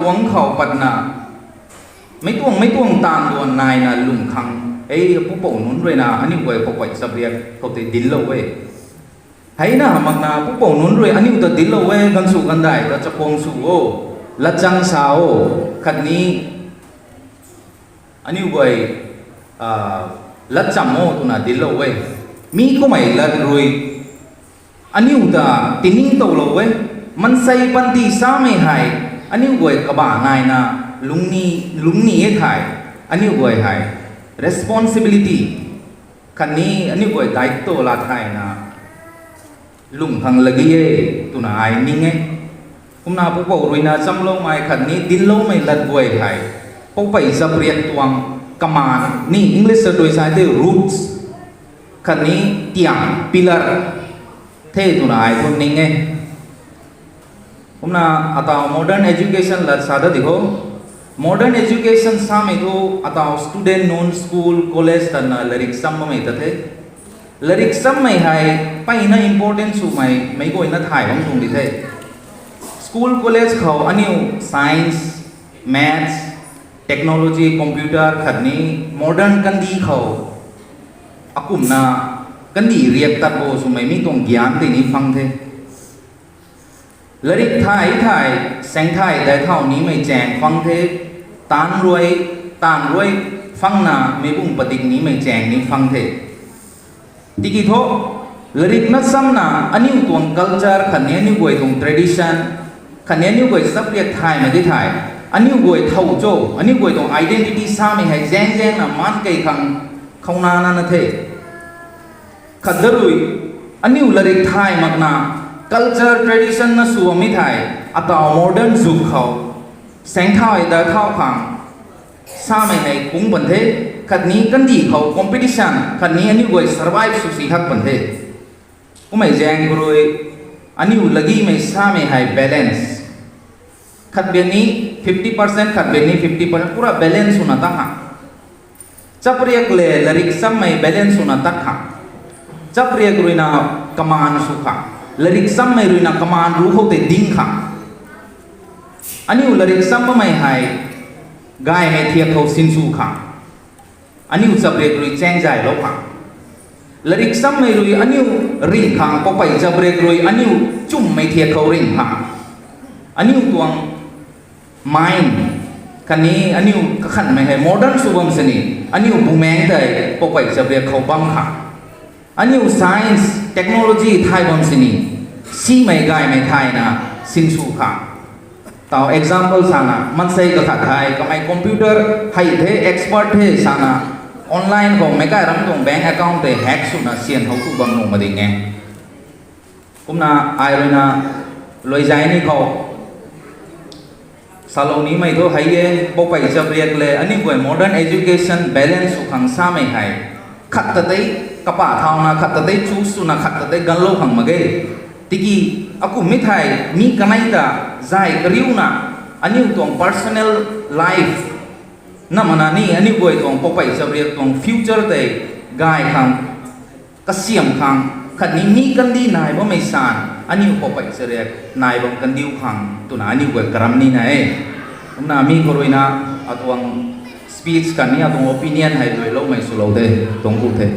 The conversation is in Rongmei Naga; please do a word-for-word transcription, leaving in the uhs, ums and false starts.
tuang khou patna, meic tuang meic tuang taanv tuang naina lung khang, ei pupouc nunc ruina aniu guay pupouc chapriak khou tei dinclou e. Heina makna pupouc nunc rui aniu ta dinclou e, ganvsw gandai ta chakhwang sw o, latchang sa o, khatni aniu guay latcham o twna dinclou e. Mi kummei lat rui aniu ta tiningtowlou e. Maansei panty samei hei aniu guay kabah naina lungcni e thei, aniu guay hei responsibility khatni aniu guay daitw lat thayna lung khang lagi e twna ai ning e. Kumna pupouc ruina chamloumei khatni dincloumei lat guay hei pupouc chapriak tuang kamaan ni English ta rui sa tei roots khatni tiang, pillar the twna ai thu ning e. Kumna ataw modern education lat sa da di kho. Modern education samei thu ataw student nunc school, college tana larik cham bammei ta the. Larik chammei hei mpeyna important swmei meic guayna thay bam tuang di the. School, college khou aniu science, maths, technology, computer khatni modern kandih khou akumna kandih riak tat bo swmei mi tuang gyan tei ni phang the. Larik thay thay, saengthay dai thau nimei chaeng phang the, taanv rui, taanv rui phangna meic bung padik nimei chaeng ni phang the. Tiki thu, larik na chamna aniu tuang culture khatni aniu guay tuang tradition khatni aniu guay chapriak thaymei di thei, aniu guay thow cho, aniu guay tuang identity samei hei zaeng zaengna maan kei khang khouna nana the. Khat da rui, aniu larik thay makna, culture tradition na sw bammei thei, ataw modern zuk khou saengthay dai thau khang samei hei kung pan the, khatni kandih khou competition khatni aniu guay survive sw si hak pan the. Kummei zaeng khou rui aniu lagimei samei hei balance. Khat bian ni fifty percent, khat bian ni fifty percent, pura balance swna tat khang. Chapriak le larik chammei balance swna tat khang. Chapriak ruina kamaan sw khang. Larik chammei ruina kamaan ru khou tei ding khang. Aniu larik cham bammei hei gaymei thiak khou sinsw khang. Aniu chapriak rui chaeng zaylou khang. Larik chammei rui aniu ringh khang, pupouc chapriak rui aniu chumhmei thiak khou ringh khang. Aniu tuang mind khatni aniu kakhanmei hei modern sw bam sini, aniu bumaengc tei pupouc chapriak khou bam khang. Aniu science, technology thay bam sini, simei gaymei thayna sinsw khang. Taw example sana, maansei kakhat thei kamei computer hei the, expert the sana, online khou meic kai ram tuang bank account tei hack swna syan how tu bam nuh mak ding e. Kumna ai ruina luaizai ni khou salou nimei thu hei e, pupouc chapriak le aniu guay modern education balance sw khang samei hei khat ta tei kapa thauna, khat ta tei choose swna, khat ta tei ganlou khang mak ge. Tiki akum mi thei mi kanei ta zay kariuna aniu tuang personal life na mana ni aniu guay tuang pupouc chapriak tuang future tei gay khang, kasiam khang, khatni mi kandih nai bammei san aniu pupouc chapriak nai bam kandiu khang twna aniu guay karam nina e. Kumna mi khou ruina atuang speech khatni atuang opinion hei luiloumei swlou de, tuang ku the.